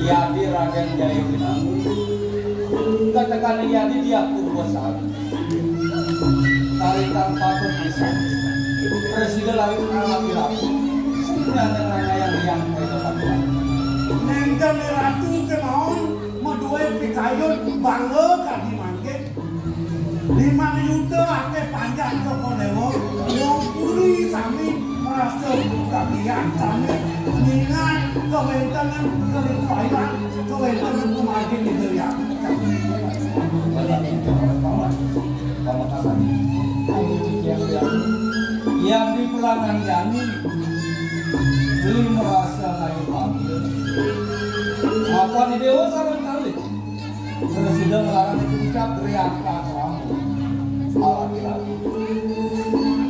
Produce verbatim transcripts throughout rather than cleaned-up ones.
Yadi Raden Jaya Pinangun. Katakan yadi dia Purwosari. Tarikan patut bisa. Presiden lari anak laki-laki. Sebenarnya yang yang mereka pakai. Nenggan ratu kemauan. Madué pikayun bangga kadi mangkin. Limang yuta akéh panjang Cokor Déwa, wong puri sami rasa kagiat sami ningal kawéntenan kaliklairan kawéntenan pamargin Ida Hyang. Yang di pelangan jani, beli merasa kayu pamit. Mapan di Déwa sareng kalih. Presiden melarang itu ucap teriak asrama. Alaki-laki.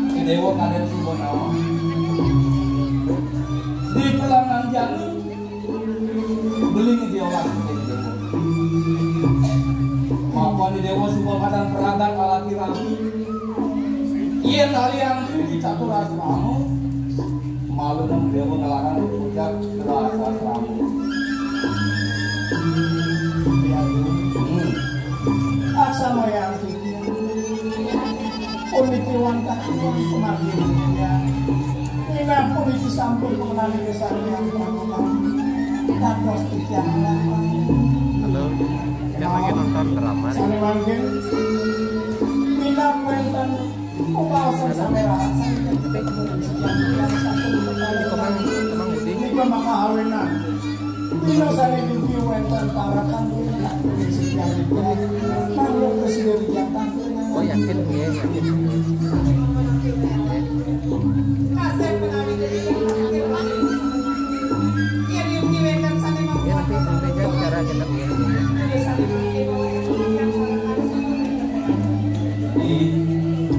Di Déwa kadén suba nawang. Di pelangan jani, beli di Déwa. Mapan di Déwa suba madan peragat alaki-laki. Yén ari antri di catur asrama, malu nang Déwa ngelarang ucap rasa asrama. Ya, hmm. Asrama yang tinggi. Puniki wantah iwang pemargin ya. Minapun iki sampun pengenani kesan yang melakukan. Dados titiang lapan. Halo, kan lagi nonton drama nih. Sané mangkin, minab wénten Ubaosan sampéyan. Emang, emang Budi? Nika maka awinan. Dina sané dugi wénten parakan manuk presiden dijatah. Oh, yakin, nggih, yakin. Kasép menawi dari yang terakhir. Iya, diundi wénten sané. Iya, tapi sampai jam cara kita, nggih.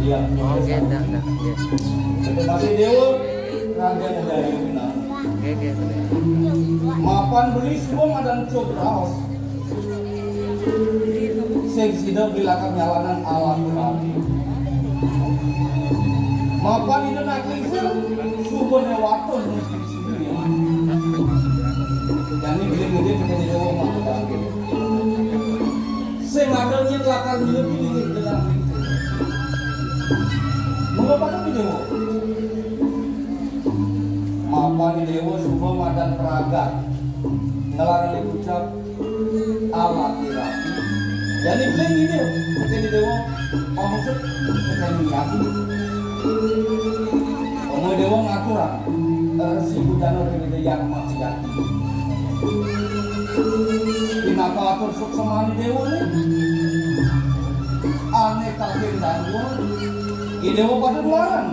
Iya. Oke, dah, dah. Iya. Terima kasih, Déwa. Raden Dayuna. Oke, oke. Mapan beli semua madan cok raos. Sing sida beli lakar nyalanan alam rabi. Mapan ida nak lingsir, suba newaton. Jani beli gede kita di Déwa mapan terakhir. Sing ada nyet lakar nyeluk ini dengan lingsir. Mengapa tuh di Déwa? Mapan di Déwa suba madan pragat. Ngelarang diucap alaki rapi. Jadi beli ini, mungkin di Déwa, maksud, bukan niat. Omong Déwa ngaturan, Resi Budana Resi Yang Maksiat. Pinaka atur suksemani Déwa nih? Ané kakin dan dua, di Déwa pada ngelarang.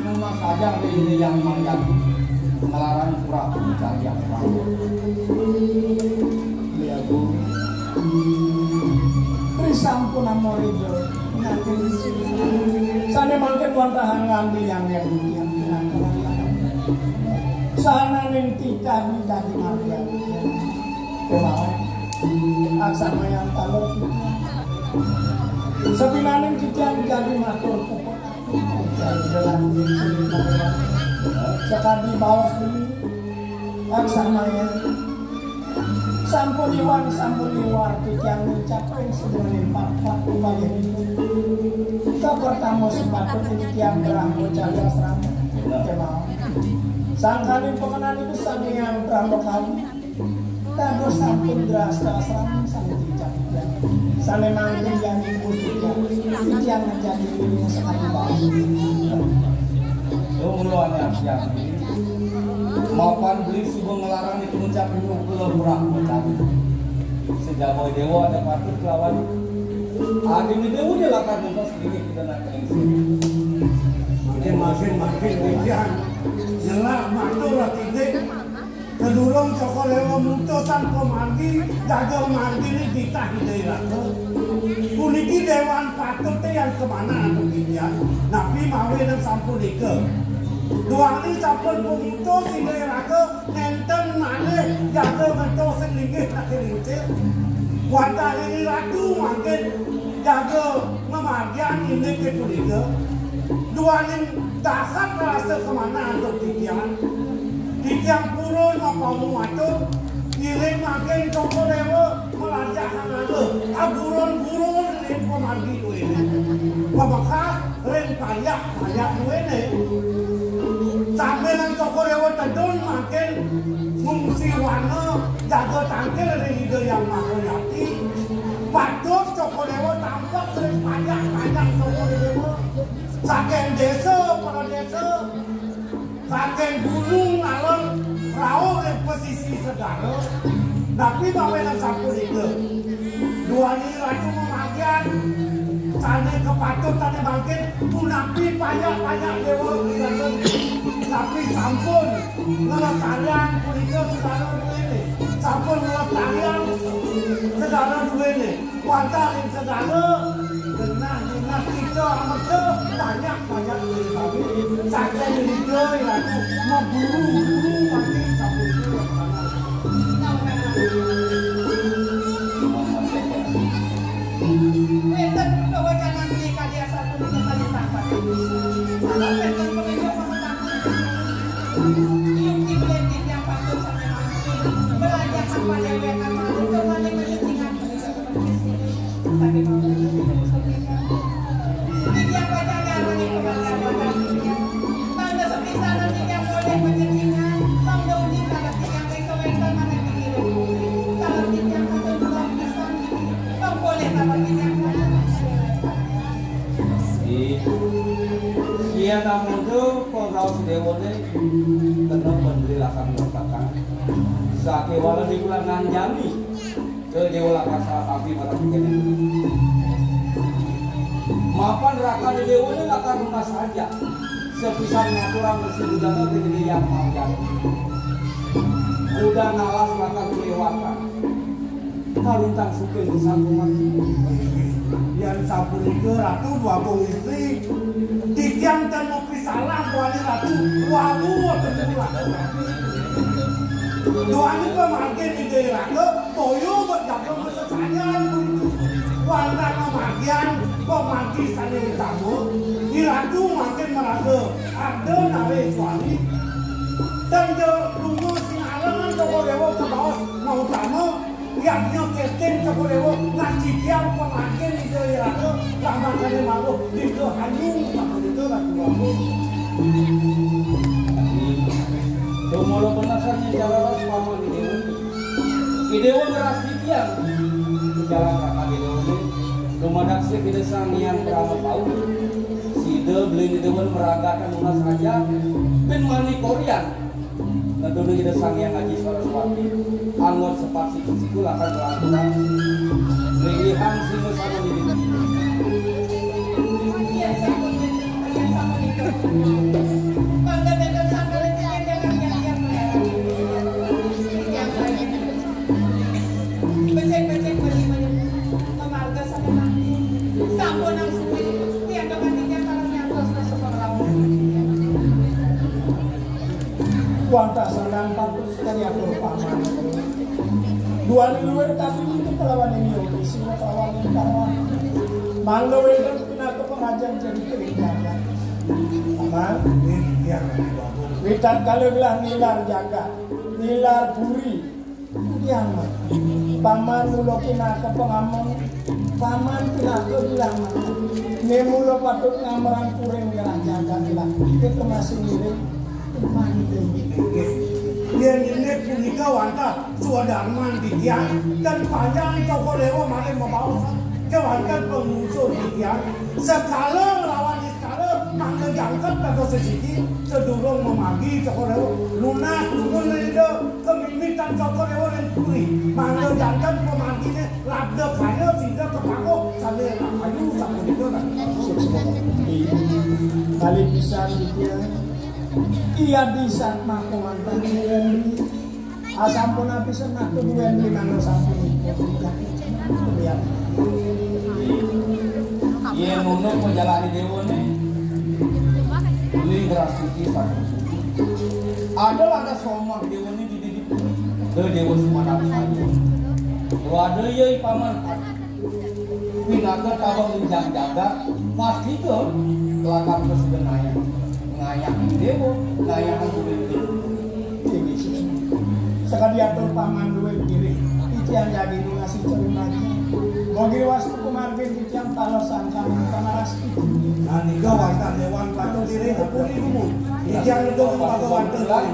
Nunas saja ini yang manjat ngelarang Prabu Jaya Prabu. Ya, Bu. Risampun amorida nanti di sini. Sané mangkin wantah ngambil yang yang yang pinangkalan. Sananing titah dadi marga. Kemawon. Aksama yang talur. Sepinaning titiang jadi matur pupuk. Sekadi baos bumi, aksamaya. Sampun iwang, sampun liwar, titiang ngucapin sebenarnya empat, empat upaya hidup. Ka pertama sepatut titiang beranggo cahya asrama. Kemawon. Sangkaning pengenan itu sami yang beranggo kami. Dados sampun grasta sami sané dicabut. Sané mangkin jani Gusti Titiang, Titiang menjadi dirinya sekali baos. Lo mulu anak yang mapan beli subuh ngelarang di puncak gunung Pulau Murah Murah. Sejak Boy Dewa ada patut lawan Adi Dewa dia lakukan nonton sendiri kita nak kena. Makin, makin, makin, makin. Nyelak matur lagi. Sedurung Cokor Dewa mutusan pamargi, jaga margine titah Ida Raka. Puniki dewan patute yang kemana anu pikian, napi mawi nang sampunika. Duani sampun pemutus Ida Raka, nenten malih jaga ngentos sing linggih nake lincir. Wantah Ratu mangkin jaga mamargian indik punika. Duaning dasar rasa kemana antuk titiangan. Di Tiang purun apa muatur, ngiring makin Cokor Dewa melajah kang ada. Aburon-buron ring pamargi duene. Pamekas ring panjak-panjak duene. Sambilang Cokor Dewa tedun makin ngungsi wana jaga tangkil ring Ida Yang Maha Yati. Patut Cokor Dewa tampek ring panjak-panjak Cokor Dewa. Saking desa para desa. Saking gunung ngalor rauh ring pesisi segara, napi mawinan sapunika? Duaning Ratu mamargiang sane kapatutane mangkin, punapi panjak-panjak dewa iraga, napi sampun nglestariang punika segara duene, sampun nglestariang segara duene. Wantah ring segala genah-genah kita amerta banyak-banyak diri sami. Saking irika iratu maguru-guru mangkin sapunika. Wenten kawacanan menika di asal punika kalintang pasih bisa. Salah wenten pangejut pangutama. Yukti belentik yang patut sampai mangkin. Belajar apa dewek amal, kembali menyucikan. Yen amonto pagaos dewane kena pendri lakar ngertakan. Sakéwala di bulan nganjani. Ke Dewa lakar salah tapi marang kene. Mapan rakane dewane lakar nunas saja. Sepisan ngaturang resi budana ke Dewi Yang Maha Yati. Udah nalas lakar kelewatan. Kalintang suping kesangkungan. Yan sapunika Ratu Dwagung Istri. Titiang ten salah kuali ratu, walu wonten kula. Duaning pamargin Ida Iraga, toya berdagang besesayan. Wantah pamargian, pamargi sane utama, iratu makin maraga, ada nare suami. Tanda lunga sing alangan Cokor Dewa kabaos mautama, Yadnya keting Cokor Dewa ngajigya pamangkin Ida Iraga, lamakane mawuh Ida Hanyu sapunika Ratu Agung. Tumula penasan yen jalaran paman Ida. Idewa ngrastitian jalan raka Idewa. Lumadak sih Ida Sang Hyang Prama Pau. Sida beli Idewa meragakan lunas raja ben mani korian. Nedune Ida Sang Hyang Aji Saraswati, angot sepat siku-siku lakar nglanturang. Linggihang singgasana niki. Becik-becik beli menyebut, memarga sampai mati. Sampun nang suwi, tiang kemandinya kalau nyantos masuk ke laut. Wantah sandang patus kari atur paman. Duaning luwir tadi niku kelawan ing Yogya Sira kelawan ing Parwati. Mangda wénten pinaka pengajeng cerita ing jagat. Paman, witat kala gelah nilar jagat, nilar puri. Kiamat. Paman mula pinaka pangamun, paman pinaka bilang mata. Né mula patut ngamrang puring wilayah jagat lah. Kita masih ngiring. Inggih. Yén inggih punika wantah swadarman titiang, ten panjang Cokor Dewa malih mabaos kewanten pangungsur titiang. Sekala lawan iskala mangda jangkep dados sesiki, sedurung mamargi Cokor Dewa lunas nuwun ring Ida, kemimitan Cokor Dewa ring puri. Mangda janten pamargine labda kaya sida kepakuh sane kayu sapunika lan. Kali pisan titiang. Iya disan mako mantan duweni. Asampun apisan mako duweni mangga sampun. Lihat. Yén nunduk majalani dewane. Ini grafiti satu. Ada ada somah dewane di didi. Ada dewa sumanap saja. Ada iya paman. Pinaka tabang injang jagat, pas kita kelakar terus dengan ayah. Ngayah dewa, ngayah kulit. Ini Kadiatur pamanduwé diri, titiang jagi nungasi cering raja. Mogi wastu kumargin titiang taler sangkan pangarasti. Nandika wantah déwan patuh diri kepuri dumun. Titiang nuju mangga wantah.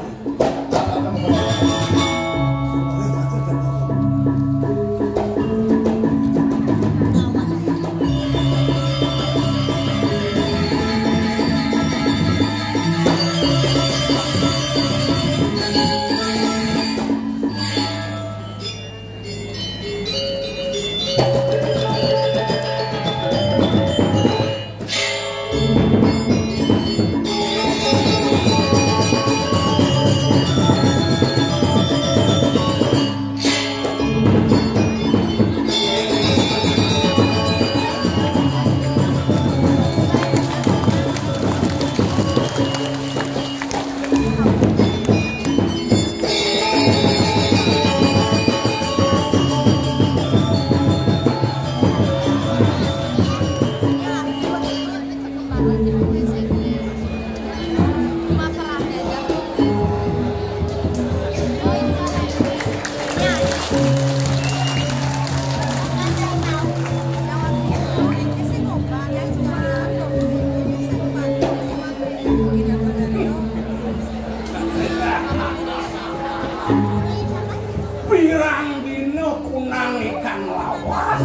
Pirang dina kunang ikan lawas.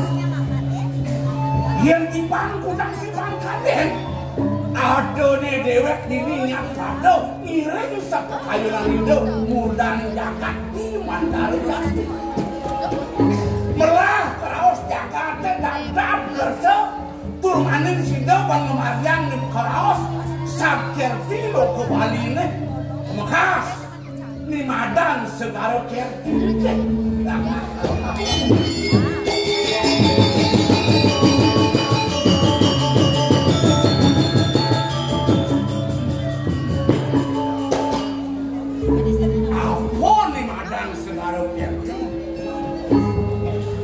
Yén tiban kudang tiban kadén, adané déwék dini nyat pada ngiring sapakayunan Ida mudan jagat di Mandala Jati. Melah kraos jagaté dagdad gersa, tur maning sida ban ngamargiang kraos Sagkerti loka Baliné. Mekas. Ni madan segara kerti. Apa ni madan segara kerti?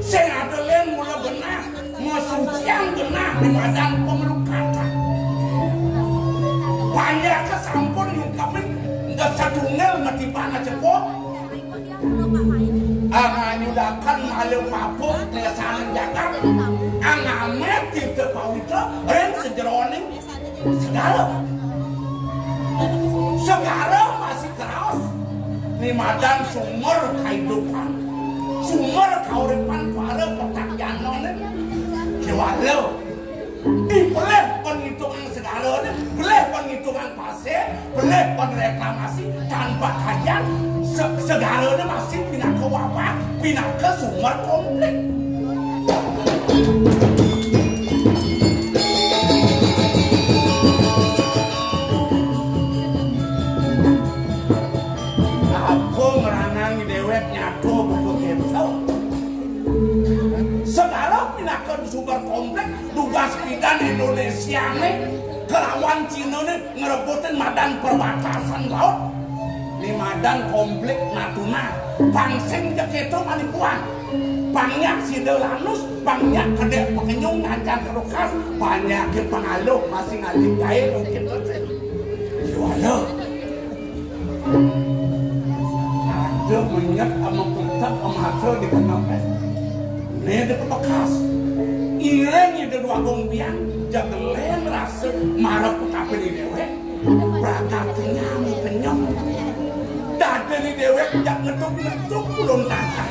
Sing ada lén mula genah. Masucian genah di madan pamelukatan. Panjaka sampun nyungkapin da satunggal matipan acepok. Anganyudakan malih papuk lesaning jagat. Angamé tirta pawitra ring sajeroning segara. Segara masih kraos. Ni madan sumber kahidupan, sumber kauripan para petak janané. Kéwala dipelih pangitukan segarané, pelih pangitukan pasir, pelih pangreklamasi tanpa kajian, se-, segarané masih pinaka wabah, pinaka sumber konflik. Apa ngranang déwék nyata buka kéto? Segara pinaka sumber konflik, dugas pidan Indonésiané kelawan Cinané ngrebutin madan perbatasan laut. Ni madan konflik Natuna, pang sing ja kéto manipuan. Pang nyak sida lanus, pang nyak kedék pakenyung ngancan terukas, pang nyak ké pangaluh masih ngalih gaé mungkin. Juara. Ada menyet ama putak ama hasil di kenal, eh. Né di pebekas. Iring Ida Dwagung Biang, jagelén rasa marep pekapin déwék. Pragat kenyam, kenyem. Dadi déwék jak ngetuk-ngetuk ulun tangkal.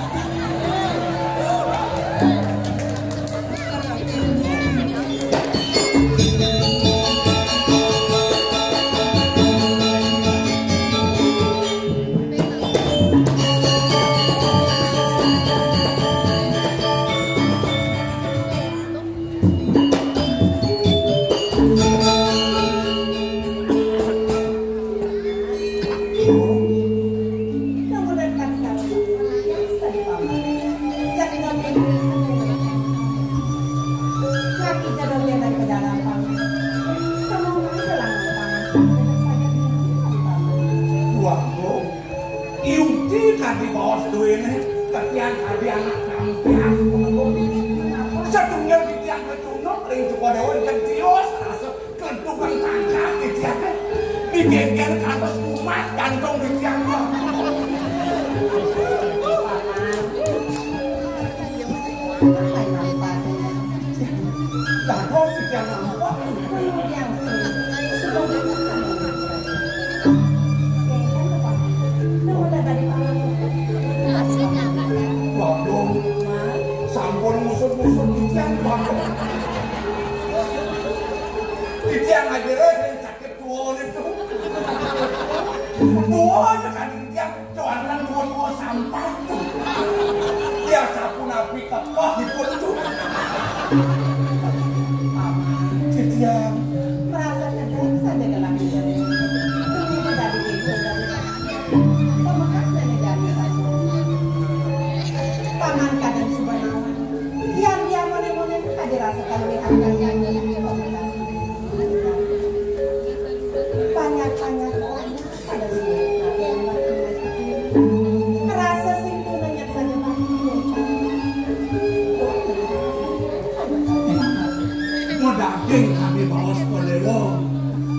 Wah, Bu. Iuti kadi baos duéné, ketian kadi anak tampias, Bu. Satunggal titiang kacunduk ring Cokor Déwa, gentios rasa. Klentukan tangkah titiang, digéngger kantos kumat gantung titiang. Aja sing sakit tuwuné to. Tuwuné kadang tiyang, cuantan tuwa-tuwa sampah to. Biasa pun api kekeh ipun to. Titiang. Merasa kedeng saja dalam diri. Tunggu tadi itu dari Pamekas nenek dari Tanjung. Paman kadang suba nawan. Diam-diam mone-mone itu tadi rasa kalau lihat dari Tanjung. Banyak-banyak orang pada sini. Rasa sing tunanya saja mati. Modaging kami bawa Sukadewa.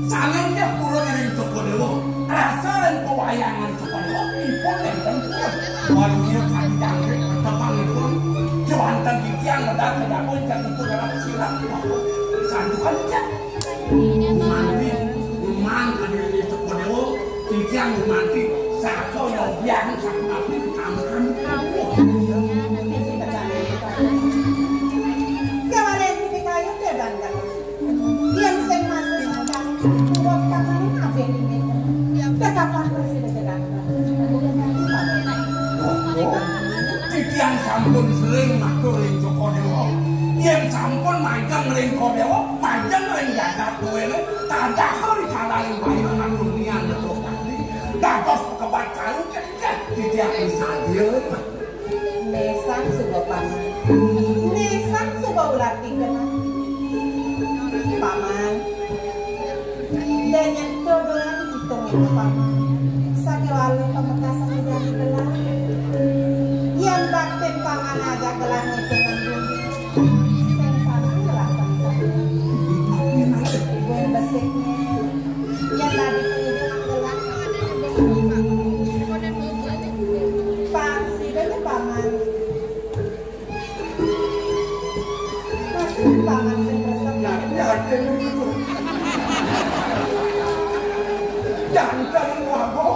Salengnya purun ring Sukadewa. Rasa ring pawayangan Sukadewa. Ipun nenten purun. Warmia kami jangkrik pertemanipun. Jawanten titiang medal medal pun jangkrik pun dalam silang. Santukan titiang. Gumanti, guman kadiri Sukadewa, titiang gumanti, saka yogyang sapunapi pikantuk. Kawalen pikayu te bangga. Yen sing masuk sandang, urut kamane kabeh dingin. Tetapan bersih degeran. Titiang sampun sering matur ring Sukadewa. Yen sampun majeng ring Sukadewa, majeng ring jagat kuwene, tadahar ing kalaning bayangan dunia netuh tadi. Dados pekebat kalu ketiga titiang misadya. Nesan suba paman. Nesan suba ular tiga. Paman. Dene dodolan itung iku paman. Sakéwala pamekasan udah gelah. Yen baktin paman aja gelah ngitungan bumi. Sing salah gelah sing salah. Gue besiknya. Yen tadi pengidulan gelah. Pang sida paman. Masih paman sing resep. Nah, yakin itu. Jantan wago.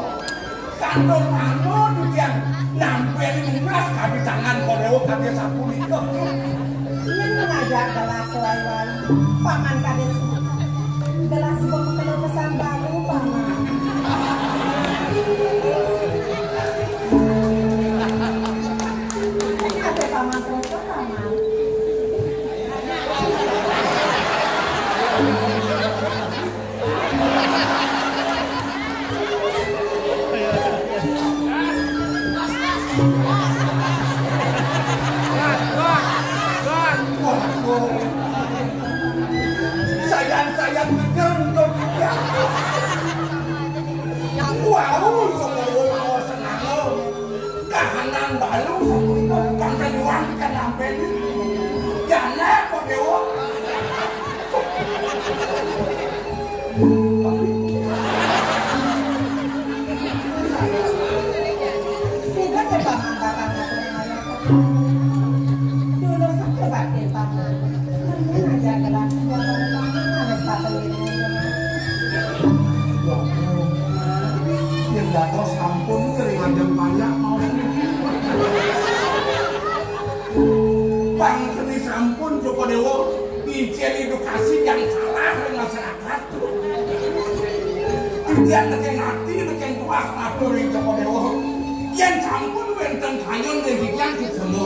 Kandung anu dudian nampeni emas kabitangan Kodewo kade sapunika. Yen ngajak gelas wai-wai, paman kade gelas bengkelo pesan baru, paman. Sing ate paman terus. Sayang-sayang ngejer untuk dia. Wau, semoga mau senang. Kahanan balu sapunika pangkayuan kan nampeni. Jane kok dewa. Sida ke paman bakal ngatur ngayah. Dulu sampai bakti paman. Aja gelas ada satu ini. Yang dados sampun kering ajeng banyak mau. Bang seni sampun Joko Dewa, izin edukasi yang salah ring masyarakat. Titiang nekeng ati, nekeng tuah matur ring Joko Dewa. Yen sampun wenten kayun ring titiang suksema.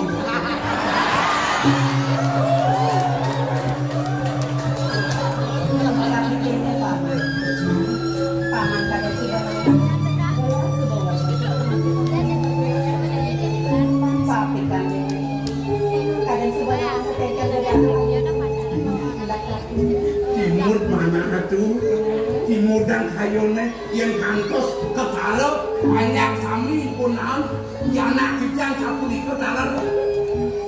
Paman kada sudah. Papikan. Kada sudah. Timud manah tu, timudang kayune yen kantos kepala banyak sami pun naon, ya anak titiang sapunika taler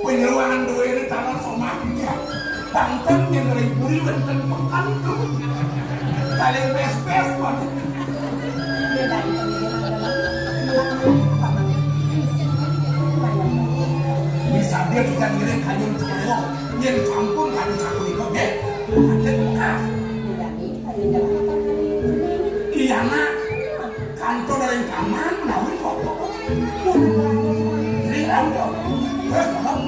penyeruan duwene taler somah titiang. Banten yen ring puri wenten peken tu. Saling bes-bes pun. Bisa dia kita ngiring kayun Cokro. Yen sampun kayun sapunika nggih. Kanjeng Mekas. Iya, Nak. Kanto dari kamar menawi kok. Sing kanto. Terus, Bapak.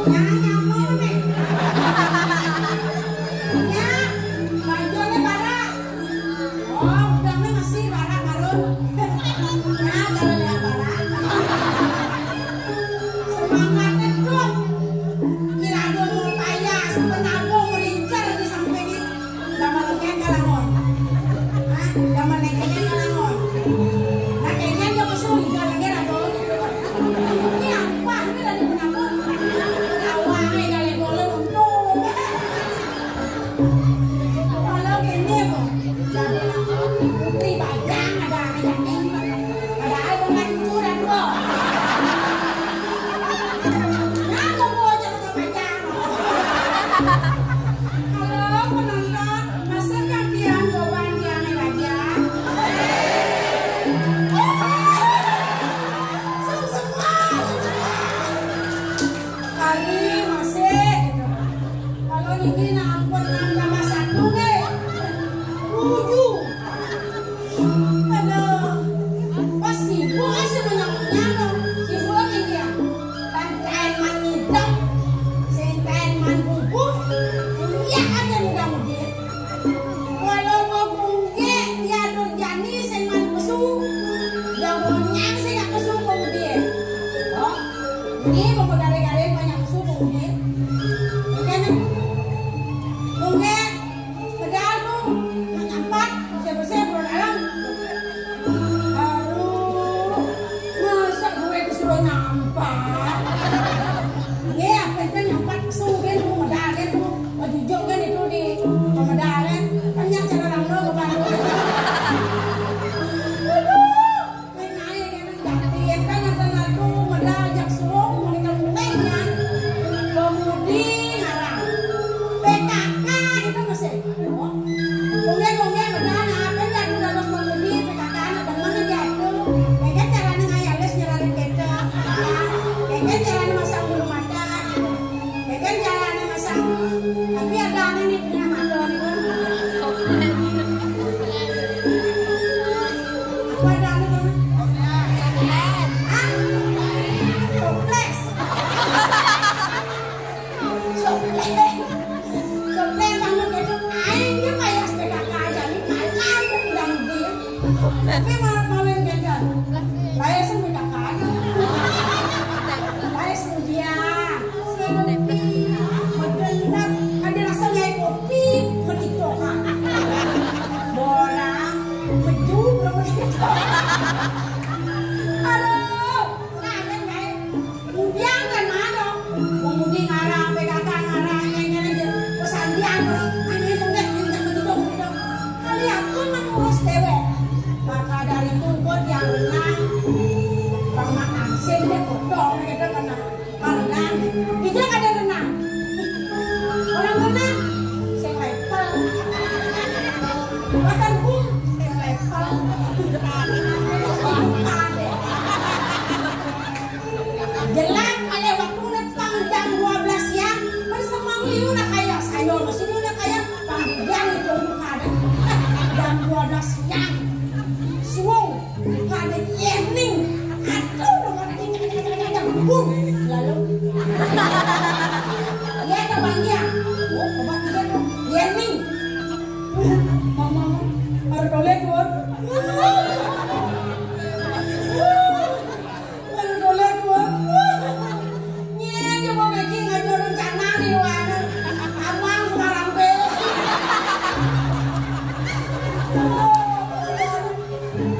Nyai apa nih? Ya, bajunya barak. Oh, udangnya masih barak, Karun. Nah, kalau lihat barak. Semangatnya tuh. Kira mau payah, penabung, melincer di sampingnya. Gambar lengkeng kalangon. Hah? Gambar lengkeng kalangon. Nah, kayaknya dia pesuh, gambarnya ada gitu. Ini apa? Ini dari penabung. Ketawa, ini kali boleh untung. Kalau gini, Bu, jadi putri bajang ada anak yatim. Padahal bukan cucu dan kok. Nah, mau bawa cerita bajang. Halo, penonton, masih gantian beban tiang aja. Semua, semua. Kali masih gitu. Kalau ini nak ampun enam tambah satu deh. Tujuh. Aduh. Pas sibuk aja banyak punya loh. Sibuk lagi dia. Tantain man ngidam, sing tain man bubuk, ya ada muda-mudi. Walau mau bungke, ya Nurjani sing man pesu, ya bonyang sing nggak pesu mau dia. Oh, ini mau gare-gare banyak pesu mau dia. Oke nih. Bungke, pedal tuh, mau nyampat, bersih-bersih, perut dalam. Aduh, masa gue disuruh nyampat? Iya, apa itu nyampat? Sugen lu, medal kan lu. Baju jok kan itu di pemedal kan. Banyak cara orang lu, bukan lu. Aduh, main aja kan. Jatian kan ada satu medal jak suruh, mau kita mulai kan. Pemudi ngarang. P K K gitu masih. Mungkin, mungkin, benar, nah, apa yang aku dapat pemudi, P K K anak teman yang jatuh. Ya kan, caranya ngayales nyerarin kita. Ya kan, caranya masang bulu mata. Ya kan, caranya masang. Tapi ada anak nih punya mata nih, kan. Apa ada anak, kan? Hah? Toples. Sopleng. Sopleng kamu gitu. Aing ge payah sepeda aja nih, kalah aku udah dia. Tapi malah malah beda. Lain sepeda aja. Lain dia. Sepi. Bedendak. Ada rasa nyai kopi. Begitu kan. Borang. Bejuk. Begitu. Aduh. Nah, kan baik. Kemudian kan ada, pemudi ngarang, P K K ngarang, nyanyian aja. Pesandian, ini itu deh, ini tak begitu, begitu. Kali aku mengurus dewe. Maka dari itu, gue yang renang, Bang Mak Asin deh, kodong, gitu, karena, karena, dia ada renang. Orang renang, saya level. Bahkan, gue, saya level. Bukan deh. Jelas pada waktu nepang jam dua belas siang, bersemang liu nak kaya, saya masih liu nak kaya, panggilan itu bukan ada. Jam dua belas siang, suung, bukan ada yening, aduh, udah mana ini, bung, lalu, iya, terbangnya, oh, obat iya tuh, yening, mama, baru boleh keluar. Aduh, dolen, wah. Nyén, coba Becky nggak ada rencana di luar. Abang sekarang, Be.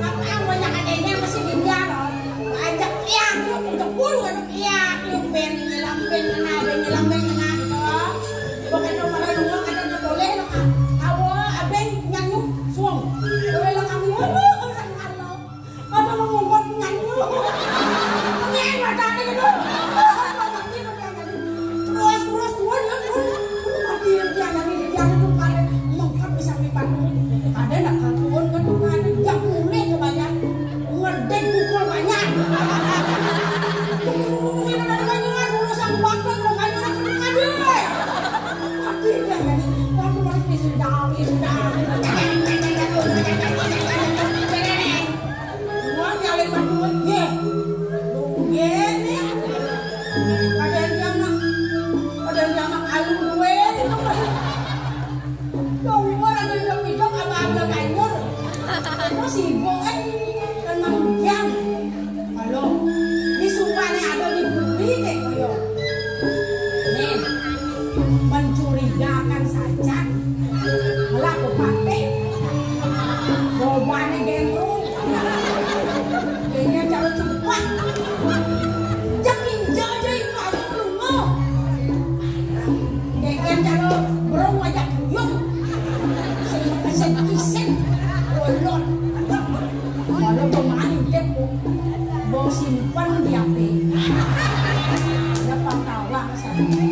Apa yang banyak adanya masih dia, loh. Ajak tiang, yuk, jebul, ajak tiang, yuk, ben, nyelam, ben, kena, ben, nyelam, ben, kena, gitu. Pokoknya pada nunggu, ada boleh, loh, Kak. Awal, abeng, nyanyi, suang. Boleh, loh, kami, waduh, sama Allah. Apa mau ngumpet nyanyi? Nyanyi matanya gitu. Terus, terus, tuan, ya, tuan. Mati yang tiada di tiada tuh kada mengkap bisa lipat. Ada nak katuan kan tuh kada jam mulai kebanyakan. Ngedek pukul banyak. Ini ada banyak dulu sang bakal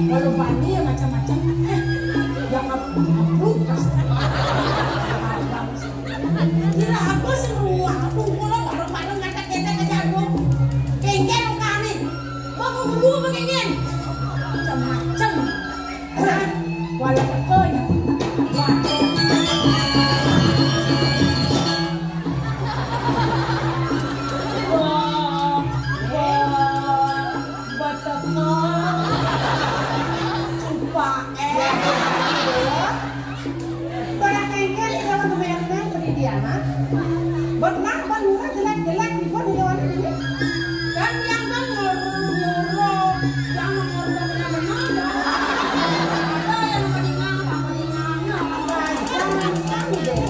Kalau bani ya macam-macam. Eh, yang ap-, abruk, kas. Kira apa sih ruah? Aduh, kalau bareng-bareng ngatak-ngatak aja, aduh. Kengken kami. Mau berdua apa kengken? Macam-macam. Walau apa ya. Wah. Wah. Wah. Bateko. Cupak, eh. Barang kengken, kalau kemerna, beri dia, mah. Buat mak, buat murah, jelek-jelek, buat di luar negeri. Dan yang denger, nyuruh, yang denger, benar-benar, ya. Ada yang mendingan, tak mendingan, ya. Sayang, sayang, deh.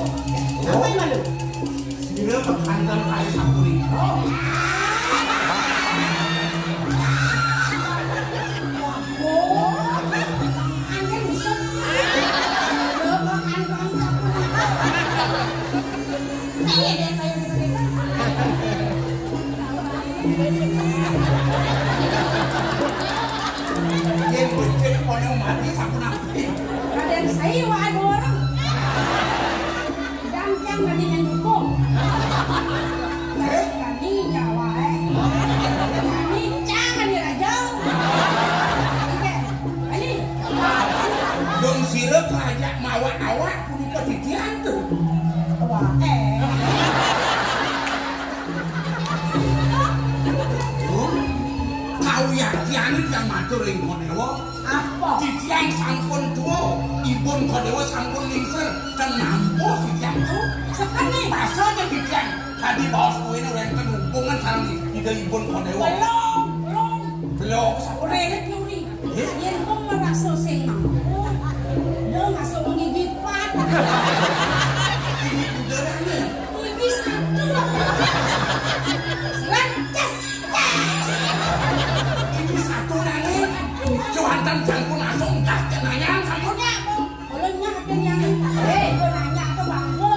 Apa yang malu? Sira kekanten kae sapunika. Waduh, aneh bisa. Sira kekanten sapunika. Iya deh, kayak gitu. Yen becik kono mati sampun ati. Raden saya wae orang. Dangkang tadi yang dukung. Kasih kami Jawa, eh. Kami jangan dirajau. Oke, ini. Dong sira kajak mawa awak punika titian tuh. Wah, eh. Kawiyaktiane tiyang matur ing Konewa. Apa? Titiang sampun tuwa, ibun Kodewa sampun lingsir, ten nampuh titiang tu. Sekene. Pasane titiang kadi baos kuwene wenten hubungan sareng Ida Ibun Kodewa. Belum, belum. Belum. Ora enek teori. Eh? Yen kok merasa sing mampu, dia masuk menggigit pat. Ini kudarane. Ini satu. Seret, ces, ces. Ini satu nane. Johantan jangkung langsung gas kenanya sampun. Kalau nyah akan yang, eh, kau nanya atau bangku?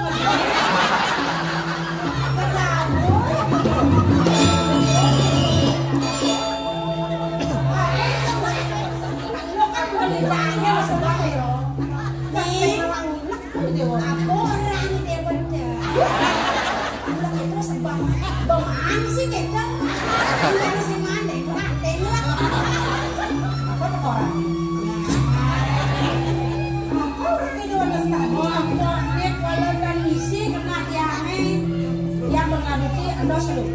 Ketawa. Lo kan udah ditanya sama saya. Nih, aku orang dia bener. Kalau itu sebab bang sih kita. Dari si mana? Lah, tengok. Apa tuh orang? Aku orang itu ada sekali. Aku nek kalau dan misi kena tiangnya. Yang mengaduki endos lu.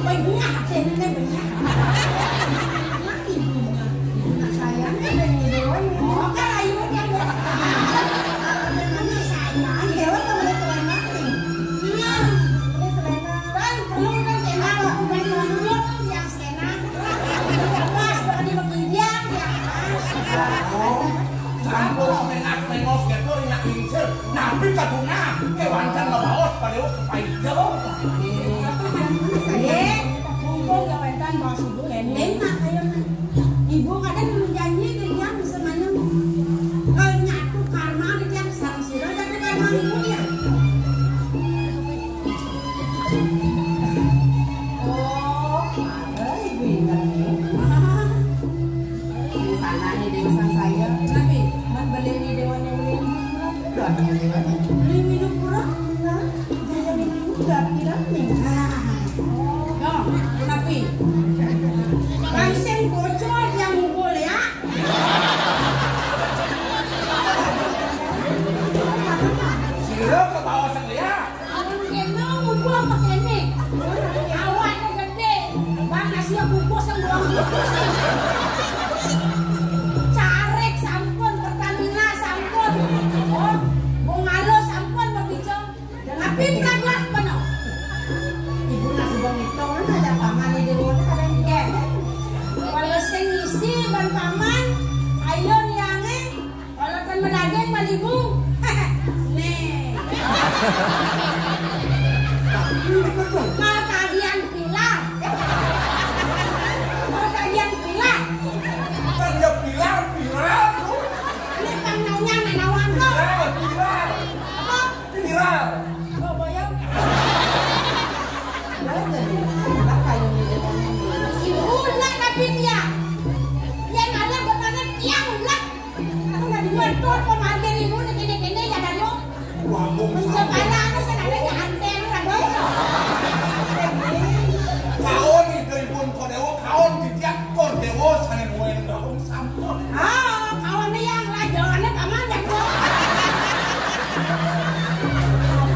Banyak, jadinya banyak. Ibu mah, ibu nak sayang, ada yang doang. Oh, kan ayo kan. Anak sayang, dia kan boleh selamat nih. Iya, boleh selamat. Kan perlu kan enak, aku main dulu kan yang enak. Pas, berani begidian, ya, Mas. Oh, sampun mengat mengos gitu, enak lingsir. Nabi kaduna, kewanten ngebaos pada kepaida. Nggih, mumpung kewanten baos ibu, ending nak ayo nak. Ibu kadang belum janji ke dia bisa mayang. Kalau nyatu karma ke dia sareng sira, nyatu karma ibu dia. Oh, ada ibu ingat. Di sana nih desa saya. Tapi, man beli di dewan yang beli. Beli minum kurang? Nah, saya minum udah bilang nih. Nah, oh, tapi. Langsung bocor yang ngumpul ya. Sira kebawa sendiri ya. Amun kena, ngumpul apa kene? Awakne gede. Bang, nasi bungkus yang doang bungkus. Carik sampun, Pertamina sampun. Oh, Bungalo sampun, Bang Ijo. Tapi pragak penuh. Ibu nasi bang itu, kan ada paman di dewan, ada yang Nggih. Kalau sing ngisi ban paman, Daging malibu. Nih. Mau tagihan pilar. Mau tagihan pilar. Kan ya pilar, pilar tuh. Ini kan nanya anak nawang tuh. Pilar, pilar. Apa? Pilar. Oh, boyong. Ulah tapi dia. Dia malah bertanya tiang ulah. Aku nggak dibuat tuh, kok marga ibu nih, kene-kene ya, dah, lu. Wah, mau kepala aku senadanya anten, lah, boy. Kaon itu ibu kok dewa, kaon di tiang kok dewa, sana nuen dong, sampun. Ah, kawan yang lah, jangan apa mana, bro.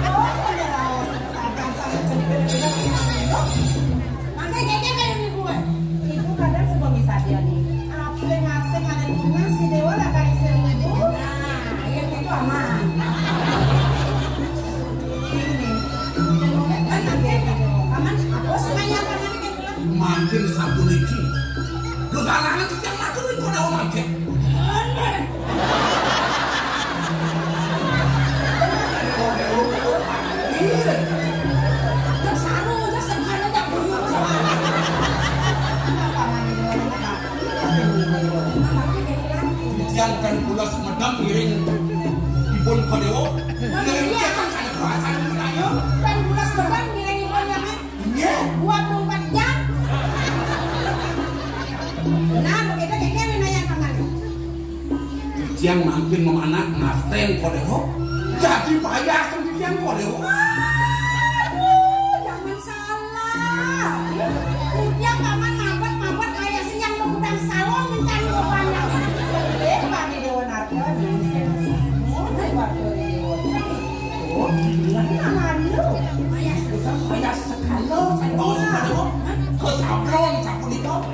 Oh, ada raos, sabar, sabar, cenderung. Makanya dia kayak ibu, eh. Ibu kadang suka bisa dia nih. Asing-asing ada bunga si Dewa lah kayak sering ibu. Nah, yang itu aman. Ini. Kan nanti aman, apa sih kayak aman gitu lah. Makin satu lagi. Lu kalangan itu yang ngatur itu ada makin. Aneh. Iya. Yang saru, yang sengkana, yang bulu, soalnya. Yang kan pulas medam iring ibun kodeo. Ngiring dia kan sana kuasa menanya. Dan pulas medam iring ibun yang Iya. Dua puluh empat jam. Nah, begitu dia, dia nanya yang kemana? Tiang makin memanah ngasten kodeo. Jadi payah tuh tiang kodeo. Aduh, jangan salah. Dia paman mabat-mabat kayak si yang mau utang salon minta lu banyak. Eh, Pak Dewa Narko, di sini. Oh, Pak Dewa. Oh, gimana namanya? Payah, payah. Halo, saya bawa sepeda, Bu. Ke sablon, sapu di kau.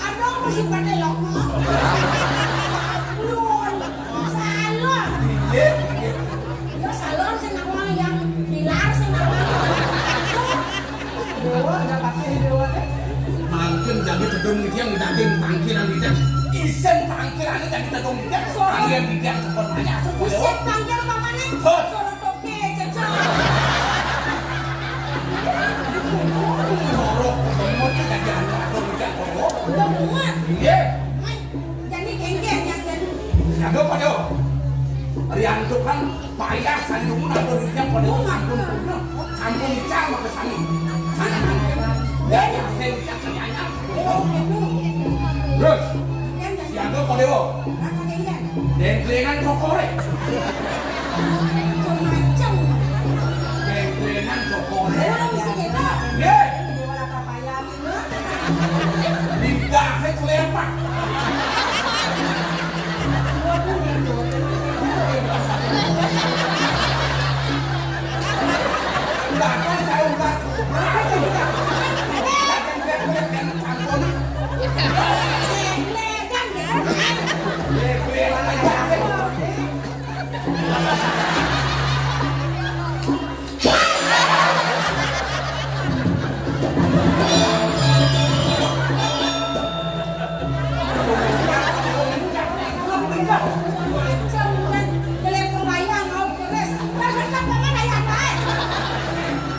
Aduh, masih pada lo. Sablon, salon. Iya, iya. Ya, salon sing nawang yang pilar sing nawang. Dewa, nggak pakai dewa, eh. Mangkin jadi gedung iki yang daging tangkiran iki. Isen tangkiran iki jadi gedung iki. Kalian iki yang tekon banyak. Isen tangkir mamane. Hot. Suruh toke, cecok. Jorok, ketemu iki jadi anu, anu, iki, anu. Udah muat. Iya. Mai, jadi genggen yang jadi. Siapa, Pak, yo? Rianto kan payah, sani umur atau duitnya pada sampun, sampun ical maka sani. Sana, sana. Ya, ya, saya ical kenyanya. Terus, siapa, Pak, yo? Dengklingan kokore. Macam-macam. Dengklingan kokore. Orang bisa kita. Ye. Lidah saya kelepak. Lidah saya udah.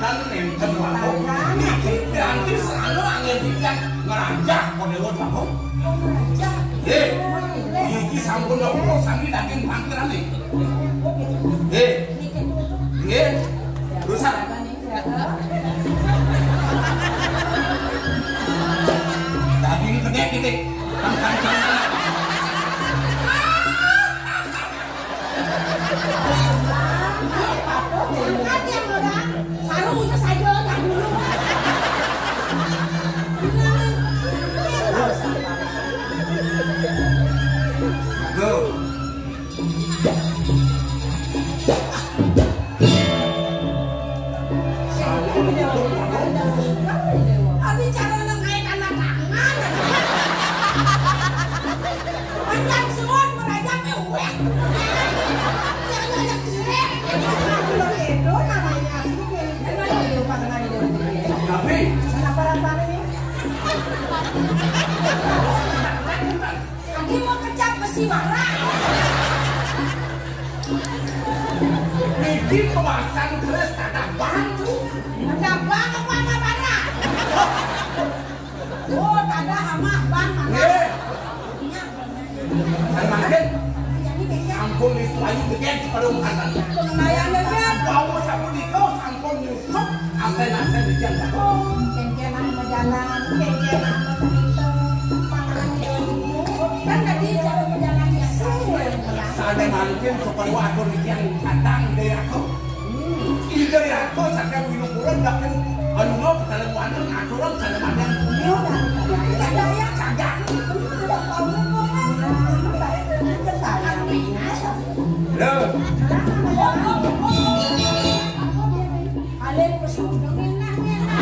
Kan nenten, Pak. Niki ganti selalu angin tiga ngerajah kok dewa, Pak. Eh, iki sampun dong, sami daging pangkiran nih. Eh, eh, rusak. Daging gede, gede. Tangkang, tangkang. Aduh. Abi cara nang kaya tanda tangan. Panjang suun, merajang mewek. Yang banyak sirek. Tapi kenapa rasanya ini? Ini mau kecap besi bara. Niki kawasan terus tadah bang tuh. Tadah bang apa, apa bara? Oh, tadah amah bang mana? Iya. Iya. Kan mangkin. Jadi beda. Ampun, Miss Wayu gedé pada ungkatan. Pengendayaan gedé. Bau sapunika sampun nyusup, asén-asén dijang. Oh, kéngkén anu majalan, kéngkén anu cerita, panganan ilmu. Kan tadi cara majalan biasa. Sané mangkin supaya atur titiang datang Ida Yako. Ida Yako saking winukuran dateng anu mau ketemu anu aturan sané mangkin. Iya, kan? Tidak ada ya, kagak. Tidak tahu kok, kan? Kesalahan. Loh. Alin pesudah minah, minah.